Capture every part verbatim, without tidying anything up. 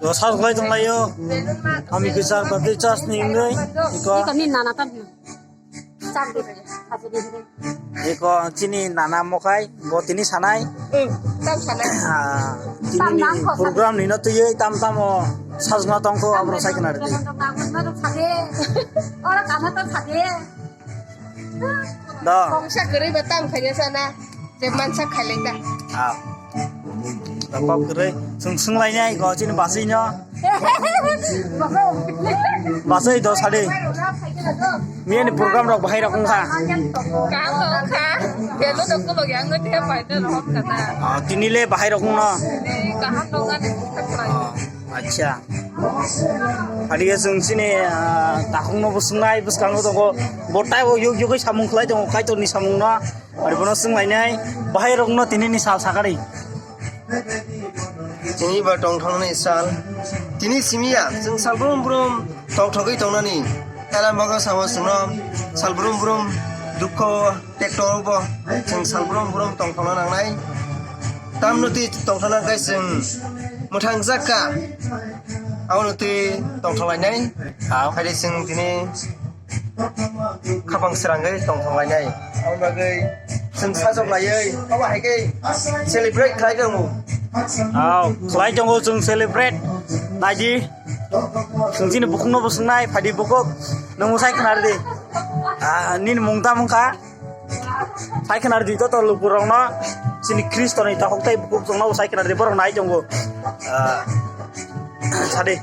Rosas lai tong laio. Ami kisar berarti chas ni ingre. Iko. Iko ni nana tam. Chak di. Iko chini nana mokai, bo tini sanai. Hmm, tam sanai. Ah, tini ni program ni no twi tam tam o sajna tong ko abro sai kana rdi. Ora kana to sade. Do. Kongsa kwrwi ba tam khaina sana. Je mansa khailai ta. Ah. Kok kwrwi. Sung sung lai nai go chini basui no. Basui do sade. Miya ni program rok bahai rok wngkha. Kaham wngkha. Belo dokolo yang ngai te pai ta rohor kata. Ah, tini le bahai rok wngno. Kaham wngkha ni. Ah. Acha. Phadiya chwng chini, ah, takhukno bo swngnai, bwskango tongo. Bo taibo yug yugwi samung khlai tongo, Kaitorni samungno. Ari bono swnglainai, bahairokno tinini sal sakari. Tini ba tongthoknani sal. Tini simiya, chwng sal brum brum tongthogwi tongnani. Elambagw sao chwngno sal brum brum dukho, tekto bo chwng sal brum brum tongthokna nangnai. Tamno twi tongthokna khe chwng mwthang jak kha. Abono twi tongthok lainai. Hao. Haide chwng tini khapang srangwi tongthok lainai. Aboni bagwi chwng sajok laiwi obo hai khe celebrate khlai tongo. Hao, khlai tongo chwng celebrate. Naidi. Chwng chini bukhukno bo swngnai, phaidi bukhuk. Nwng sai khna rwdi. Ah, nini mung tamo wngkha? Sai khna rwdi joto lukurokno. Chini Khristoni takhuk tei bukhuk chwngno bo sai khna rwdi, borok nai tongo. Ah, sadi.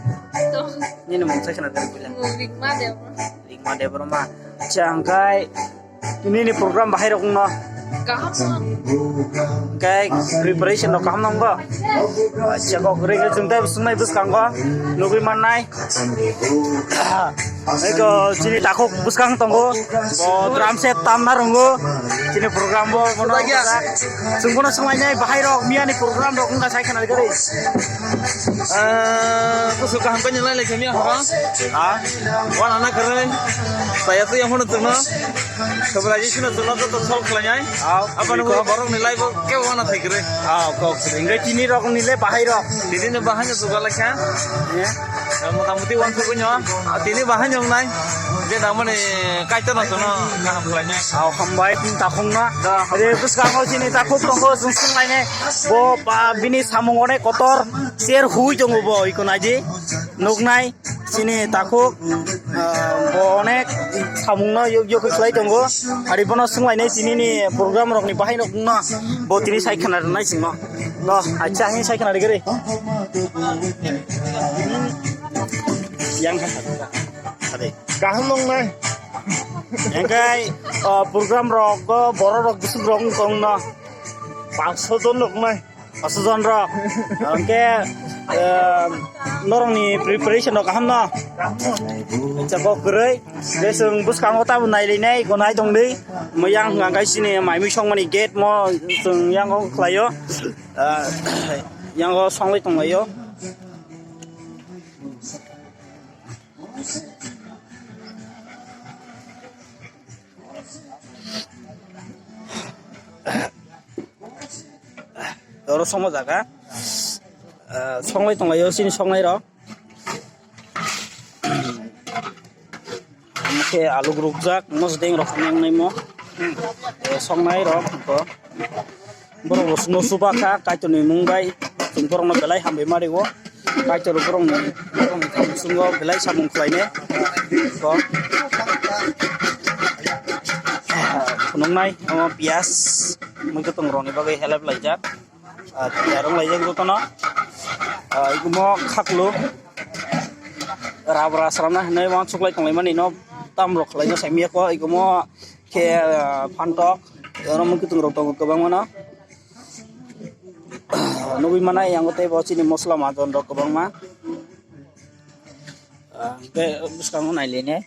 Nini mung sai khna rwdi puila. Mung Rikma Debbarma. Rikma Debbarma. Acha, hwnkhe Nini program bahai rok wngno? Kaham no. Khe preparation rok kaham nangbo? Acha, kok ring ring chwng tei swngmai bwskango nugwi mannai. Eko chini takhuk bwskang tongo. Bo drum set tamna rongo. Chini program bo bono. Chwng bono swnglainai bahai rok miyani program rok wngkha sai khna gari. Ah, kusu kaham kanya lai lai kami ha. Ha? Wana na kare. Saya tu yang mana tu na? Sebelah sini tu na tu tu sol kelanyai. Apa nunggu borok ni lai bo ke wana thai kere? Ah, kok sering. Enggak, tini rok ni le bahai rok. Tini ni bahai ni suka lah kan? Ya. Motamuti wan suku nyo. Tini bahai nyong nai. Je namani kaito na tu na kaham kelanyai. Ah, hambai tin takhung na. Re bwskango chini takhuk tongo, chwng swnglainai. Bo, ba, bini samung onek kotor, cher hui tongo bo, iko naidi, nuknai, chini takhuk, ah, bo onek samungno yok yok khlai tongo. Ari bono swnglainai, tini ni program rokni bahai no, bo tini sai khna rwnai singno. No, acha, hin sai khna rigri. Yang kha. Kaham nong nai. Engkai, ah, program rok, borok rok, bising rok, kong no. Pangsho jon rok nai. Paso jon rok. Hwnkhe, eh, norokni preparation rok kaham no? Chakok kwrwi. Je chwng bwskango tabuk nailainai, gonai tongdi. Yang hwnkha khe chini maimui songmani gate mo chwng yango khlaio. Ah, yango songlai tonglaio. Oro somo jaga, ah, songlai tonglaio chini songnai rok. Khe alu rukjak, mosdeng rok nang naimo. Eh, songnai rok ko. Borok bo chwngno chuba kha, Kaitorni mung bai chwng borokno belai hambai ma rio. Kaitor borokni, borokni bisingo belai samung khlainai. Ko. Phunuknai, omo piyas, mui kwthwng rokni bagwi helep laijak. Ah, piyas rok laijak jotono. Ah, igumo khaklu. Rabra sramna hinwi uansuk lai tonglaimani no tam rok khlaina saimiyako, igumo khe, ah, phantok, oro mui kwthwng rok tongo kwbangma no. Nugwi mano, yang tei bo chini mosla majon rok kwbangma. Ah, tei bwskango nailainai.